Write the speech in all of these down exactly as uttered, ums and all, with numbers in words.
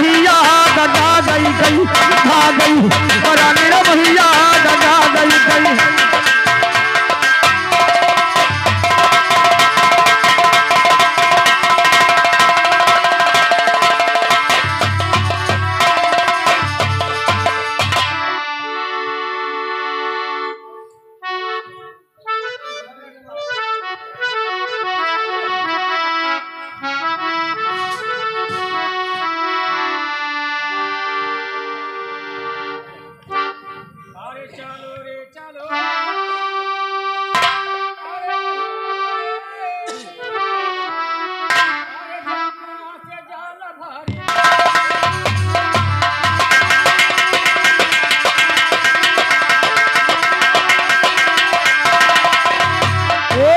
भैया दगा गई गई, आ गई, रानी रे भैया दगा गई गई। ए,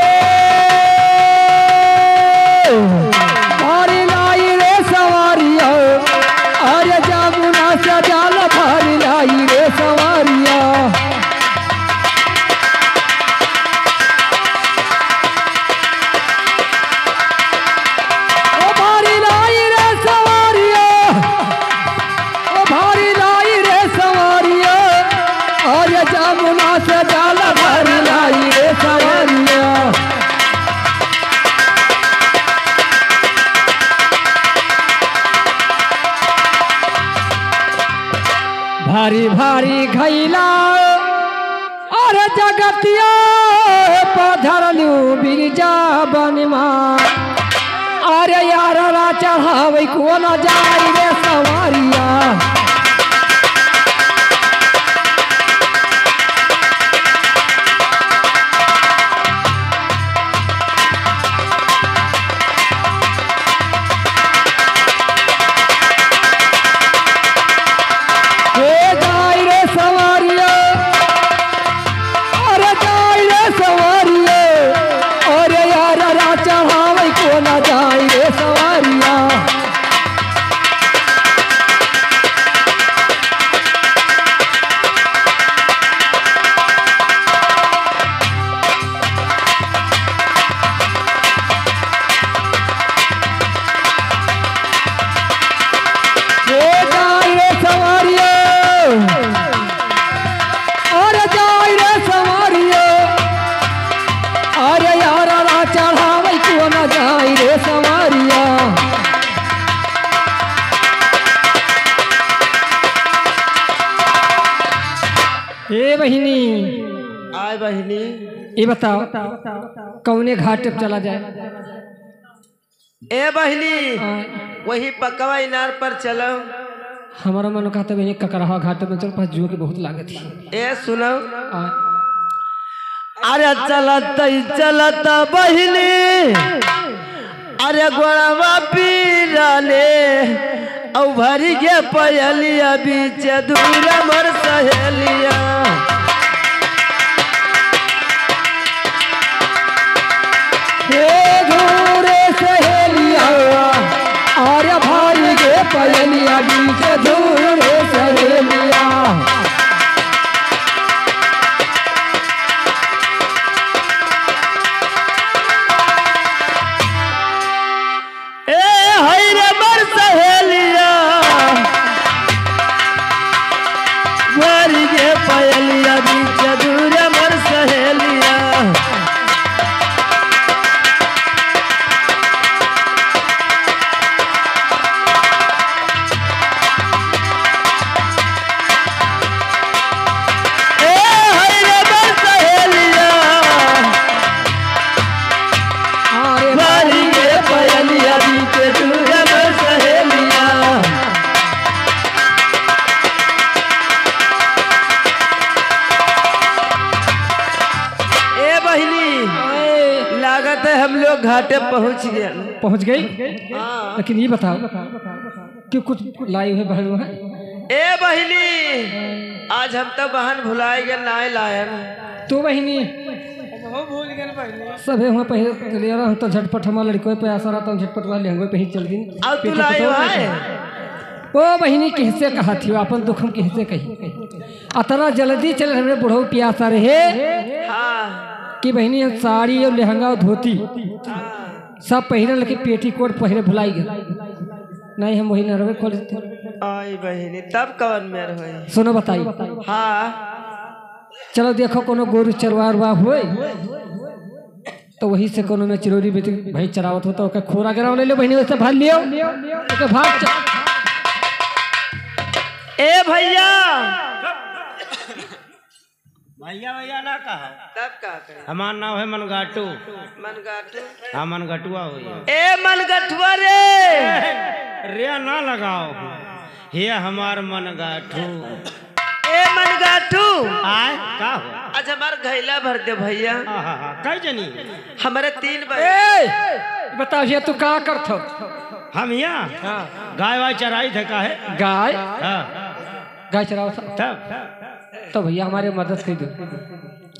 भारी लाई रे सवारिया, अरे जमुना से जाल भारी लाई रे सवारिया। ओ भारी लाई रे सवारिया, ओ भारी लाई रे सवारिया, अरे जमुना से जाल भारी लाई रे सवारिया। भारी भारी घैला अरे जगतिया पधरलू बिरजा बनमा। अरे यार रा चढ़ावे को न जाई रे सवारिया। ए जाई रे सवारिया, अरे जाई रे सवारिया, अरे यार रा चढ़ावे को ना जाई रे सवारिया। ए जाई रे सवारिया, अरे जाई रे सवारिया, अरे यार रा चढ़ावे को न जाई रे सवारिया। ए बहिनी, आय बहिनी। ए बताओ, कौने घाट पे चला जाए? ए बहिनी, हाँ। वही पकवा इनार पर चलो। हमारा मन कहता बहिनी ककरहा घाट में चल, पास जुआ के बहुत लागत है। ए सुनो। हाँ। अरे चलत ही चलत बहिनी, अरे गोड़वा पीराले, औ भरी गे पयलिया बीच दूर मोर सहेलिया। हे दूर सहेलिया, अरे भरी गे पयलिया बीच दूर सहेलिया। ए हई रे मोर सहेलिया, भरी गे पयलिया बीच दूर मोर सहेलिया। ए हई रे मोर सहेलिया, अरे भरी गे पयलिया बीच दूर मोर सहेलिया। ए बहिनी, ए। लागत है हम लोग घाटे पहुँच गए। पहुँच गई? हाँ। लेकिन ये बताओ कि कुछ लाई हुए बहन वहाँ? ए बहिनी, आज हम तो बहन भुलाए गए, नाय लायन। तो बहिनी, सभे हुआ पहले चले आ रहा, हम तो झटपट हमारा लड़कों पे आशा रहता हूँ, झटपट वाले लहंगों पे ही चल दिन। अब तू पेटी लाई पकड़ हुआ के है? ओ बहिनी, किहसे कहत हियो, आपन दुख हम किहसे कही? अतना जल्दी चले हमरे बुढ़ऊ पियासा रहे हाँ। कि बहिनी हम साड़ी और लहंगा और धोती हाँ। सब पहिरन, लेकिन पेटीकोट पहिरे भुलाई गए। नहीं, हम वही नरवे खोल देते। आई बहिनी, तब कवन मेर होई? सुनो बताई। हाँ। चलो देखो कोनो गोरू चरवार वा होई, तो वही से कोनो में चिरौरी बेटी भैंस चरावत हो तो ओके खोरा गिराव ले लो बहिनी, वैसे भर लियो, ओके भाग च- ए भैया, भैया भैया ना कहा। तब का कहे? हमार नाम है मनगाटू। मनगाटू? हाँ, मनगटुआ होई। ए मनगटुआ रे! रे ना लगाओ, हे हमार मनगाटू। ए मनगाटू! आय, का हो? आज हमार घैला भर दे भैया। आहा, कई जनी? हमारे तीन बहिन। ए, बताओ ये तू का करत हो? हम यहाँ हाँ। गाय वाय चराई थे, का है? गाय? हाँ। गाय चरावत हो? तब? तो भैया हमारे मदद कर दो।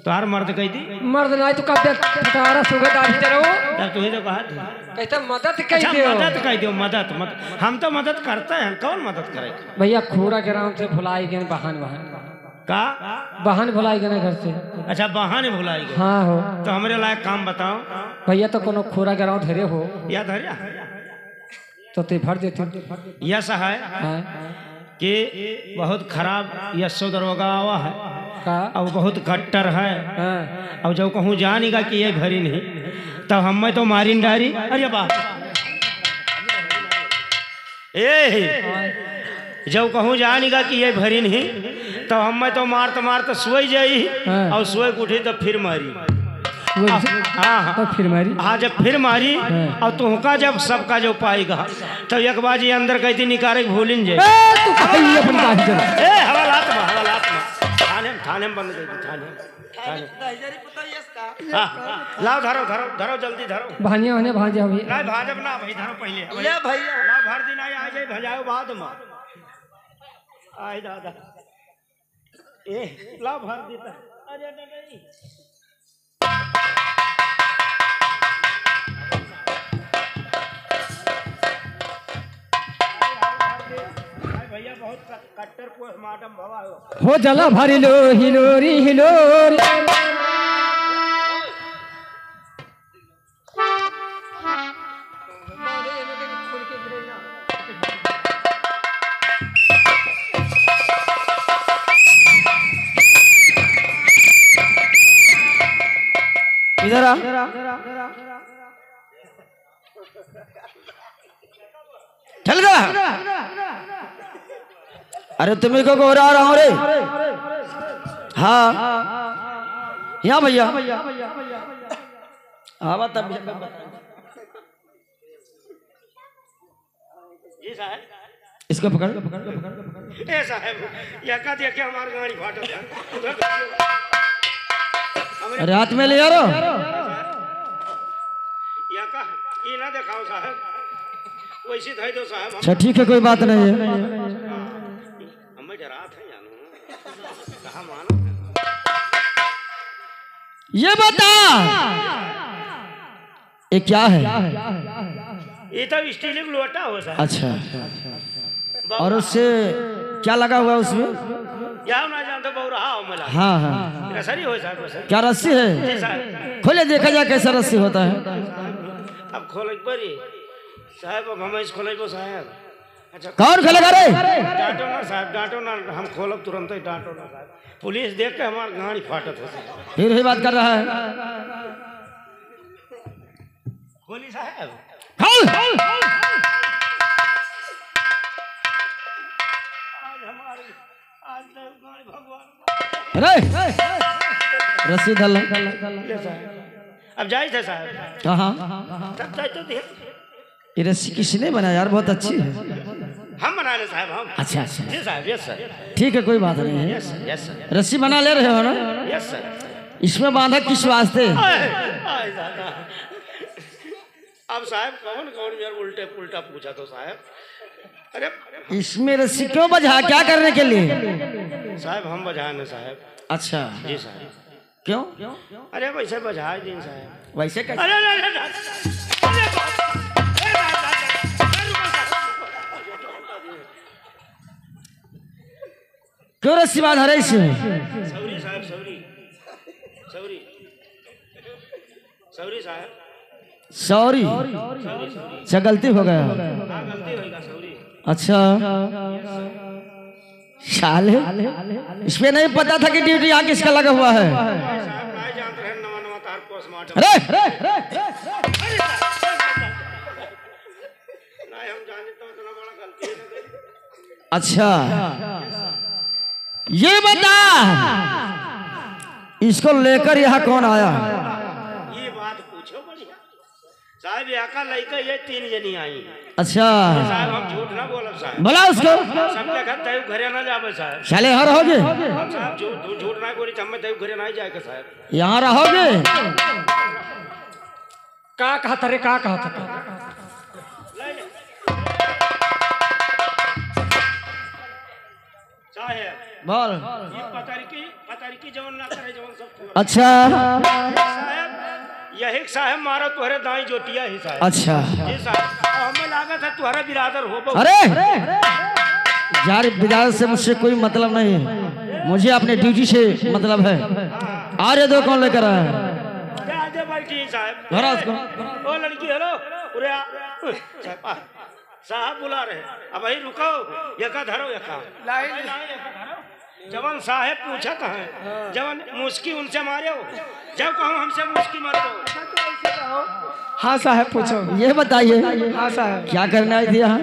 तोहार मर्द कह दी? मर्द नहीं तो कब तक तारा सुबह दाढ़ी चढ़ाओ? तब तू ही तो कहा थी। कहता मदद कह अच्छा, दो। मदद कह दो, मदद, मदद। हम तो मदद करते हैं, कौन मदद करे? भैया खोरा ग्राम से भुलाई गए बहन, बहन। का? बहन भुलाई गए घर से। अच्छा, बहन भुलाई गए। हाँ हो। तो हमरे लायक काम बताओ। भैया तो कोनो खोरा ग्राम धरे हो। या धरे? तो ते भर देते। यस है हाँ। कि बहुत खराब एस ओ दरोगा आवा है। का? अब बहुत कट्टर है। हाँ। अब जब कहूँ जानेगा कि ये भरी नहीं, तब हमें तो मारिन डारी। अरे बाप, ए, जब कहूँ जानेगा कि ये भरी नहीं, तब हमें तो मारत मारत सोई जाई हाँ। और सोए के उठी तो फिर मारी। वो हाँ, हाँ। तो फिर मारी। हाँ, जब फिर मारी हाँ। और तुहका जब सबका जो पाएगा, तो एक बार ये अंदर कहती निकारे के भूलिन जे। ए, तू कहीं अपन काहे चला? ए, हवालात में, हवालात में। थाने में, थाने में बंद कर दी, थाने में, थाने में। हाँ, हाँ। लाओ, धरो, धरो, धरो, जल्दी धरो। भांजे, भांजे, भांजे अभी। नहीं, भांजब ना, भाई, धरो पहले। ले भैया। लाओ, भर दिन आए, आ जाए, भजाओ बाद में। आए दादा। ए, लाओ भर देता। अरे, अरे, अरे। अरे भैया, बहुत कट-, कट्टर पोस्टमार्टम भवा हो। हो जला भरी लो, हिलोरी, हिलोरी। इधर आ। चल गा। अरे तुम्ही को गोरा रहा रे। हाँ। यहाँ भैया। हाँ, बता। जी साहब। इसको पकड़। ए साहब, या का देखे हमार गाड़ी फाटत है। उधर देखियो। हमरे रात में ले आ रहा। या का, ई ना देखाओ साहब। वैसे धई दो साहब। हम अच्छा, ठीक है, कोई बात नहीं है। हाँ, हमें जरा थे जानो। कहाँ मानो? ये बता, ये क्या है? ये तो स्टील का लोटा हो साहब। अच्छा, और उससे क्या लगा हुआ है उसमें? क्या ना जानते, बहु रहा हो मिला। हाँ, हाँ। रसरी हो साहब, रसरी। क्या रस्सी है? जी साहब। खोले, देखा जाए कैसा रस्सी होता है। अब खोले एक बारी। साहब, अब हम इस खोले को साहब। अच्छा। कौन खोलेगा रे? डांटो ना साहब, डांटो ना, हम खोलब तुरंत ही, डांटो ना साहब। पुलिस देख के हमार गाड़ी फाटत हो। फिर भी बात कर रहा है। खोली साहब। खोल। आज हमारी, आज तो गाड़ी भगवान। रे, रस्सी धर ले। ले साहब। अब जाई थे साहब। कहाँ? तब जाई तो दे। ये रस्सी किसने बनाया यार? बहुत अच्छी है। हम बनाए साहब, हम। अच्छा, अच्छा। जी साहब, यस सर। ठीक है, कोई बात नहीं है। यस सर, यस सर। रस्सी बना ले रहे हो ना? यस सर। इसमें बांधा किस वास्ते? आए, आए दादा। अब साहब कौन कौन यार उल्टे पुल्टा पूछा तो साहब। अरे इसमें रस्सी क्यों बंधा, क्या करने के लिए? साहब हम बंधाए ना साहब। अच्छा। जी साहब। क्यों? अरे वैसे बंधाए दिन साहब। वैसे कैसे? अरे, अरे, अरे, अरे, अरे, अरे, अरे, अरे, रुको साहब। क्यों रस्सी बांधा रहे इसमें? सौरी साहब, सौरी। सौरी। सौरी साहब। सॉरी, अच्छा, गलती हो गया। अच्छा, साले, इस पे नहीं पता था कि ड्यूटी यहाँ किसका लगा हुआ है। अरे, अच्छा, ये बता, इसको लेकर यहाँ कौन आया? ये बात पूछो, बढ़िया। साहब, यहाँ का लइका ये तीन जनी आई। अच्छा। साहब, हम झूठ ना बोलब साहब। बुला उसको। सबके घर तय घरे ना जाबे साहब। साले, यहाँ रहोगे? हम साहब झूठ, तू झूठ ना बोली, तो हमें तय घरे ना जाए के साहब। यहाँ रहोगे? का कहत रे, का कहत रे? साहेब, बोल। ये पतरकी, पतरकी जवन ना करे, जवन सब तू। अच्छा। साहेब, यही साहेब मारा तोहरे दाई जोटिया ही साहेब। अच्छा। जी साहेब, और हमें लागत है तुम्हारा बिरादर हो बहु। अरे यार, बिरादर से मुझसे कोई मतलब नहीं है, मुझे अपने ड्यूटी से मतलब है। आ रहे दो, कौन लेकर आया है? आगे बैठी साहेब। धरा उसको। ओ लड़की, हेलो। उरे आ। साहेब, आ। साहब बुला रहे, अबहीं रुको, यका धरो, यका। लाइन। जवन साहेब पूछत हैं, जवन मुस्की उनसे मारे हो, जब कहूँ हमसे मुस्की मत दो। हाँ साहेब, पूछो। ये बताइए, हाँ साहेब। क्या करने आई थी यहाँ?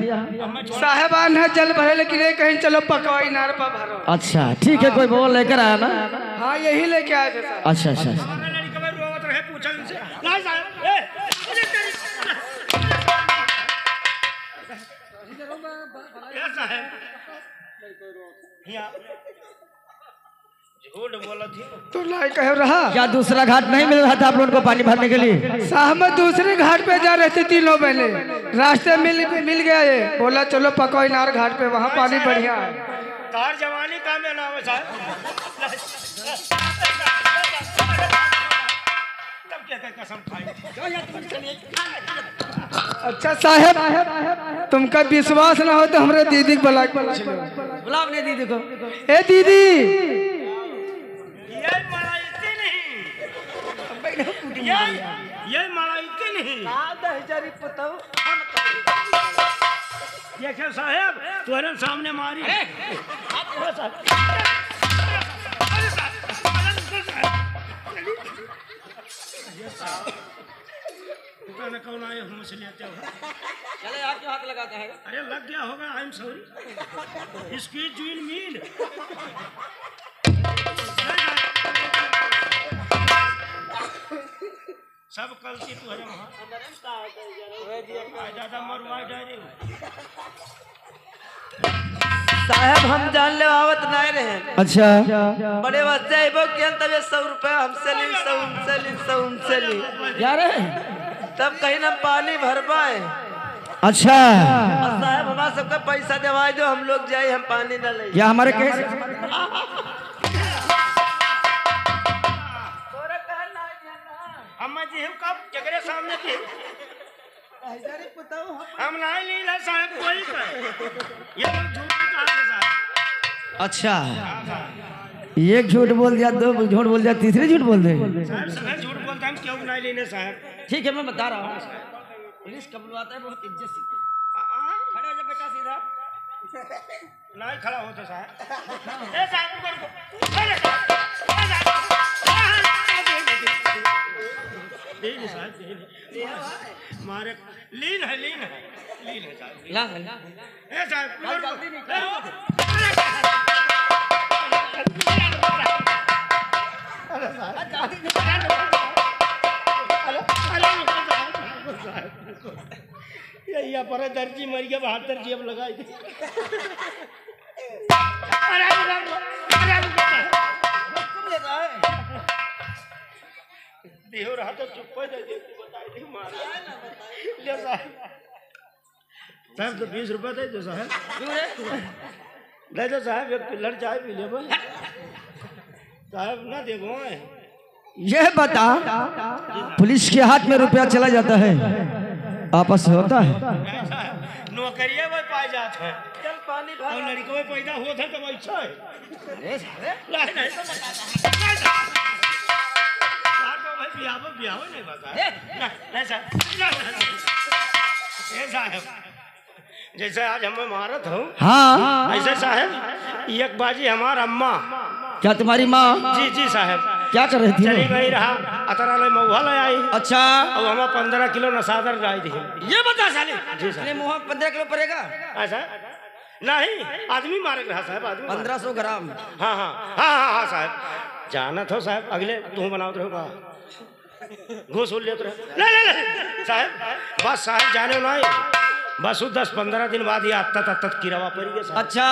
साहेब, आन है जल भरे, लेकिन ये कहीं चलो पकवा इनार पर भरो। अच्छा, ठीक है, कोई बोल लेकर आया ना? हाँ, यही लेके आए थे साहब। अच्छा, अच्छा, अच्छा। हमारा लड़का भाई रोवत रहे, पूछो इनसे। ना साहब, ए, कैसा है? हिया। झूठ बोलत ही। तू लाई कहे रहा। क्या दूसरा घाट नहीं मिल रहा था आप लोगों को पानी भरने के लिए? साहब, मैं दूसरे घाट पे जा रहे थे तीनों बहने, रास्ते मिल मिल गया ये, बोला चलो पकवा इनार घाट पे, वहाँ पानी बढ़िया है। तार जवानी का में ना हो साहब। तब क्या क्या कसम खाई? अच्छा साहेब, तुमका विश्वास ना हो तो हमरे दीदी के बुला के पूछ लो। बुलाओ अपने दीदी को। ए दीदी। ये मड़ाइती नहीं। ये, ये मड़ाइती नहीं। देखे साहेब, तोरे सामने मारी। पता न कौन आए, हम से लेते हो। चले, आप क्यों हाथ लगाते हैं? अरे, लग गया होगा, I am sorry। Excuse you mean। सब गलती तू है वहाँ। आय दादा, मरवा डाले। साहेब, हम जान ले आवत नाय रहे। अच्छा। बड़े बच्चे अइबो किहन, तब ये सौ रुपया हमसे ली, सौ हमसे ली, सौ हमसे ली। क्या रे? तब कहीं हम पानी भर पाए। अच्छा। और साहेब, हमारा सबका पैसा देवाई दो, हम लोग जाए, हम पानी न ले। या हमारे कहे से हम जी कब जगरे सामने थी। हम नहीं लीला साहब कोई का। ये लोग झूठ कहते साहब। अच्छा, एक झूठ बोल दिया, दो झूठ बोल दिया, तीसरी झूठ बोल दे। साहब, सगळे झूठ बोलते हैं, हम क्यों नहीं लेने साहब? ठीक है, मैं बता रहा हूँ। पुलिस का बुलवाता है, बहुत इज्जत से। आ, आ? खड़े हो जा बेटा सीधा। नहीं खड़ा होता साहब। ए साहब, ऊपर को। अरे साहब, अरे साहब। नहीं, नहीं साहब, नहीं, नहीं। मारे, लीन है, लीन है, लीन है साहब। ला, ला। ए साहब, भाई, ऊपर को। जल्दी निकाल। अरे साहब। अरे साहब। अरे, अरे, अरे, साहब। ये, ये पर दर्जी मर गया, बहत्तर जी अब लगाई दे। अरे, अरे, अरे, अरे। देहो रहा तो चुप्पे दे दे, तू बताई दे, मार। ले साहब। साहब, तो बीस रुपया दे दो साहब। क्यों रे? दे दो साहब, एक कुल्हड़ चाय पी ले बस। साहब, ना देखो, मैं। यह बता, पुलिस के हाथ में रुपया चला जाता है, वापस होता है? नौकरिया में पाए जाते हैं। चल पानी भर। और लड़कों में पैदा होता है तो अच्छा है। अरे साले। नहीं, नहीं, तो बता। बियाह, बियाह नहीं बता। ए? ना, नहीं साहब। ना, ना, ना। ए साहब, जैसे आज हमें मारत हो, हाँ। ऐसे साहब, एक बाजी हमार अम्मा। क्या तुम्हारी माँ? जी, जी साहब। क्या कर रही थी वो? चली गई रहा, अतरा ले महुआ ले आई। अच्छा। अब हमें पन्द्रह किलो नसादर गाय दी। ये बता साले। जी साहब। अरे, महुआ पन्द्रह किलो पड़ेगा? ऐसा? नहीं, आदमी मारे के रहा साहब, आदमी मारे। पन्द्रह सौ ग्राम। हाँ, हाँ, हाँ, हाँ, हाँ, साहब। जानत हो साहब, अगले तू बनावत रहो का? घूस उल लेत रहे। ले, ले, ले, साहब, बस साहब जाने नहीं। बस वो दस पन्द्रह दिन बाद ये अत्तत, अत्तत किरवा पड़ गया साहब। अच्छा।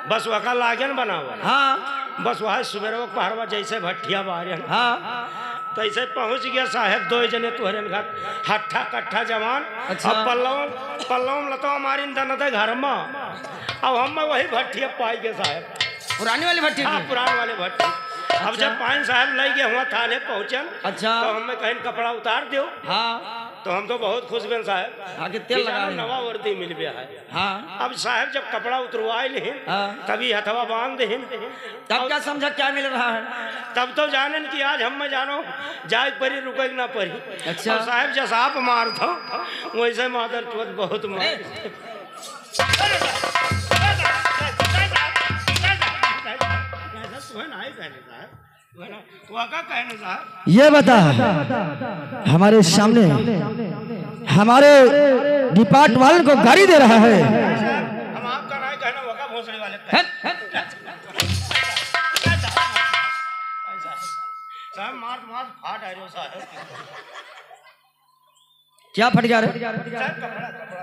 बस वका लागन बनावा। हाँ। बस वह सुबेरवा पहरवा जैसे भट्ठिया बाहर हाँ। तैसे पहुँच गया साहब, दो जने तुहरन घर, हट्ठा कट्ठा जवान। अच्छा। अब पल्लव, पल्लव लतो हमारी ननद घर में। अब हम वही भट्ठिया पाई गए साहब। पुरानी वाली भट्टी हाँ, की? पुरान वाले भट्टी। अब अच्छा। जब पाइन साहब लइ गए हुआ थाने पहुँचन, अच्छा। तो हमें कहिन कपड़ा उतार दियो। हाँ। तो हम तो बहुत खुश भेन साहब। हाँ, कि तेल कि लगा जानो है। नवा वर्दी मिल गया है। हाँ। अब साहब जब कपड़ा उतरवाइ लिहिन, हाँ। तभी हथवा बांध दिहिन। तब और क्या समझा क्या मिल रहा है? तब तो जानेन कि आज हमें जानो जाए परी रुके ना परी। अच्छा। और साहब जैसा आप मार दो वैसे मादर चोद बहुत मार। ये बता, हमारे सामने हमारे डिपार्ट वाले को गाली दे रहा है। हम आपका नाई कहना, वका भोसड़ी वाले का। हट, हट। साहब, मार, मार, फाट आ रहे हो, साहब। क्या फट गया रे? साहब, कपड़ा, कपड़ा।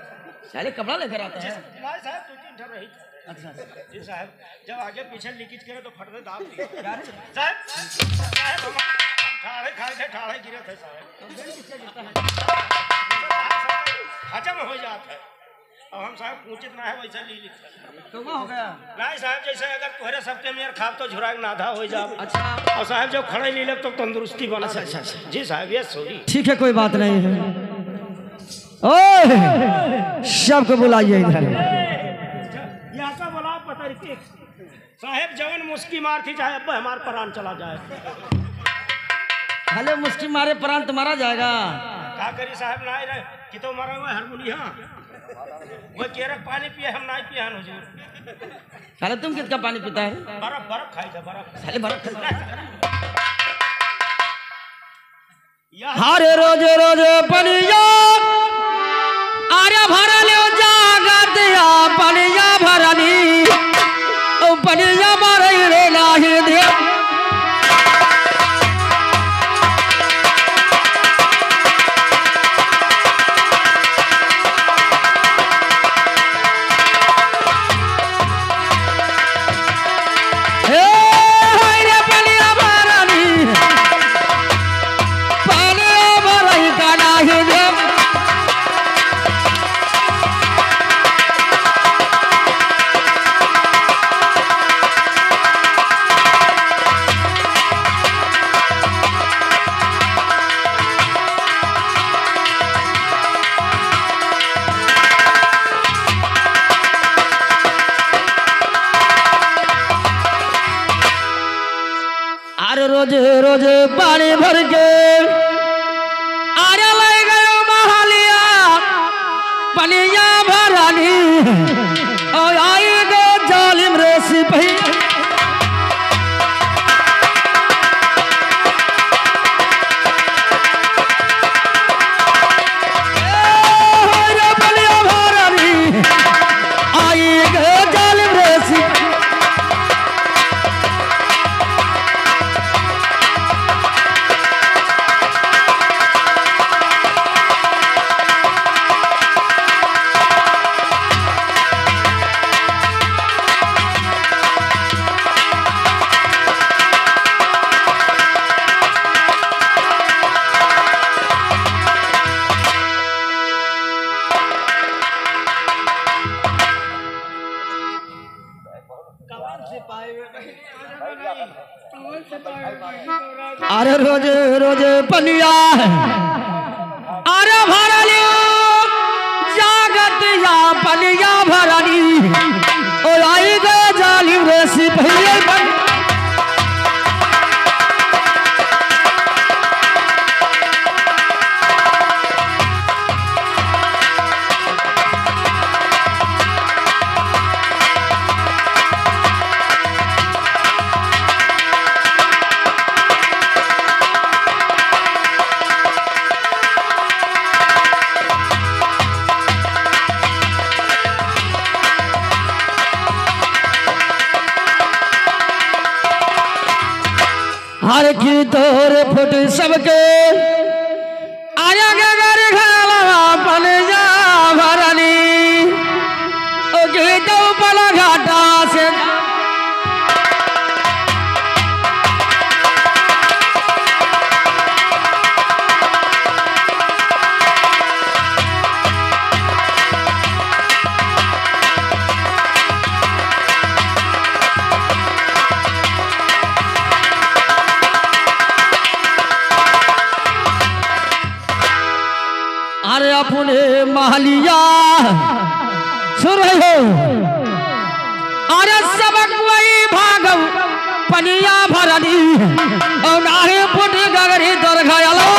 साले कपड़ा लेकर आता है। जी, साहब, दो तीन ठो रही। अच्छा, अच्छा। जी, साहब, जब आगे पीछे लीकेज करे तो फट से दाब दिया। क्या रे? साहब, साहब, हम, हम ठाढ़े खाए थे, ठाढ़े गिरे थे, साहब। तो बेंच से गिरता है। हजम हो जाता है। अब हम, साहब, पूछित ना है, वैसे ली लिखा। तो वो हो गया। नहीं साहब, जैसे अगर तोहरे सबके मेर खाब तो झुराए नाधा हो जाब। अच्छा। और साहब, जब खड़े ली लेब तो तंदुरुस्ती बना अच्छा, सके। अच्छा, अच्छा। जी साहब, ये सॉरी। ठीक है, कोई बात नहीं है। ओए, सबको बुलाइए इधर। यहाँ का बोला पता नहीं। साहेब, जवन मुस्की मार थी, चाहे अब हमार प्राण चला जाए। भले मुस्की मारे प्राण तुम्हारा जाएगा। का करी साहेब, ना रहे कि तो मरा हुआ हारमोनिया। वो केरक पानी पिए, हम ना पिए हन हुजूर। साले तुम किसका पानी पीता है? बर्फ, बर्फ खाई जा, बर्फ। साले बर्फ खा। हर रोज रोज पनिया, अरे भरल जागत या पनिया भरनी, ओ पनिया भरई रे नाही दे। हे, हाय रे पनिया भरनी, पनिया भरई का नाही दे। अरे रोज रोज पानी भर के, अरे ले गयो महलिया, पनिया भरानी, ओ आई गो जालिम रे सिपही। ए, हो रे पनिया भरानी, आई गो जालिम रे सिपही। अरे रोज रोज पनिया, अरे भरलियो जागत या पनिया भरनी, ओ आई गो जालिम रे सिपही बन। अरे की तोर फुट सबके, अरे गगर घालवा पनिया भरनी, ओ की तो पल घाटा से। अरे अपने महलिया सुर है हो। अरे सबक वही भागव पनिया भरनी, और नाहे फुट गगरी दर घायलो।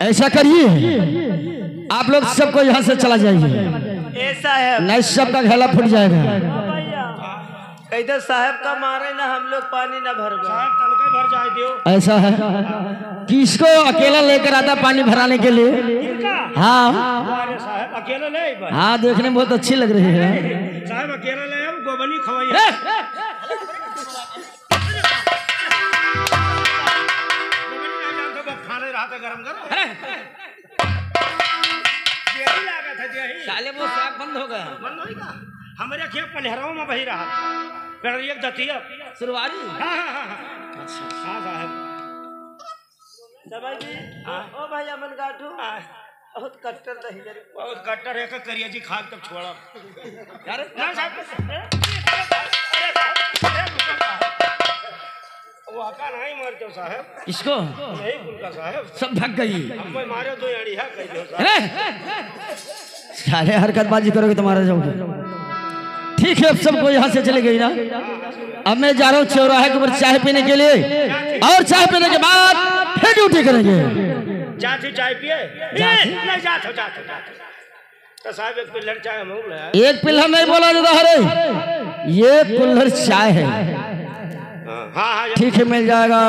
ऐसा करिए, आप लोग सबको यहाँ से चला जाइए, ऐसा है। नहीं, सबका गला फूट जाएगा। कह दे साहब का मारे ना हम लोग पानी ना भरबे। साहब तनके भर जाए दियो। ऐसा है कि इसको अकेला लेकर आता पानी भराने के लिए। इनका? हाँ। अरे साहब अकेला ले आई बस। हाँ, देखने में बहुत अच्छी लग रही है। साहब अकेला ले हम गोबनी खवाई। ए! गोबनी ना जानते बस खाने रहते गरम गरम। अरे! यही लागत है, यही। साले वो साग बंद हो गया। बंद होई का? हमरे खेत पलिहरवा में बही रहा। पेड़िया के दतिया। सुरवारी? हाँ, हाँ, हाँ, हाँ। अच्छा। हाँ, साहब। जमाई जी, हाँ। ओ भाई अमन गाठू। हाँ। बहुत कट्टर दही जरी। बहुत कट्टर है, का करिया जी खाद तब छोड़ा। अरे, ना साहब। वो आका नहीं मर क्यों साहब? इसको? नहीं, उनका साहब। सब भाग गई। अब मैं मारे तो यारी है, कह दो साहब। अरे! सारे हरकतबाजी करोगे तो मारा जाओगे। ठीक है, अब सबको यहाँ से चले गई ना। अब मैं जा रहा हूँ चौराहे के ऊपर चाय पीने के लिए, और चाय पीने के बाद फिर ड्यूटी करेंगे। जाती चाय पिए? जाती। नहीं, जाते हो, जाते हो, जाते हो। तो साहब, एक पिल्लर चाय हम लोग ले आए। एक पिल्लर नहीं बोला जाता है रे, ये कुल्हड़ चाय है। हाँ, हाँ, हाँ, ठीक है, मिल जाएगा।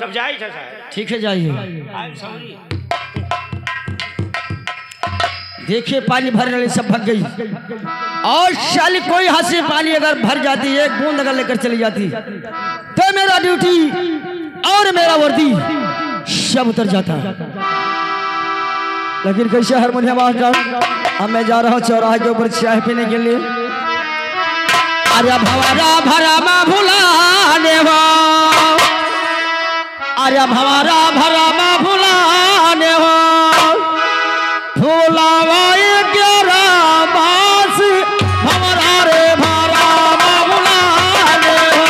तब जाई था साहब। ठीक है, जाइए। I'm sorry। देखिए, पानी भरने वाली सब भाग गई। और साली कोई हाथ से पानी अगर भर जाती, एक बूंद अगर लेकर चली जाती, तो मेरा ड्यूटी और मेरा वर्दी सब उतर जाता। लेकिन कैसे हारमोनियम मास्टर, अब मैं जा रहा हूँ चौराहे के ऊपर चाय पीने के लिए। अरे भंवरा भरमा भुलाने हो, अरे भंवरा भरमा भुलाने हो, फुलावा एक ग्यारह बास, भंवरा रे भरमा भुलाने हो।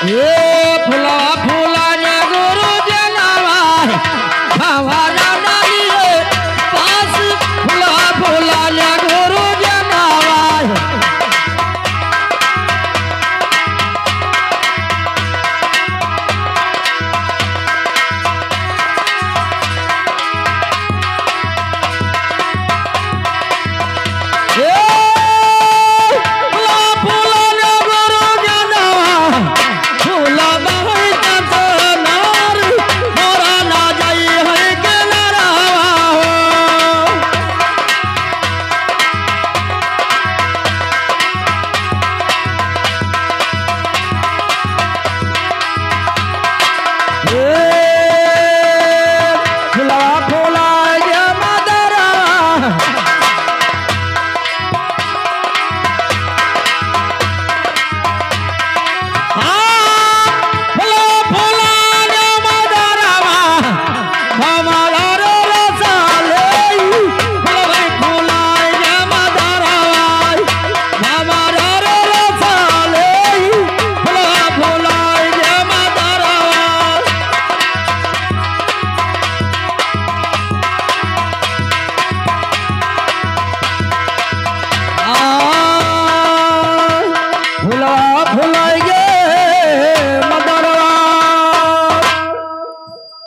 ए फुलवा फुलाने गुरु जनवा, हमारा डालिए पास। फुलवा फुलाने गुरु जनवा।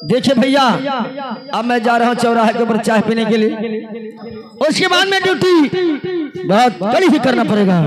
देखिए भैया, अब मैं जा रहा हूँ चौराहे के ऊपर चाय पीने के लिए। उसके बाद में ड्यूटी बहुत कड़ी ही करना पड़ेगा।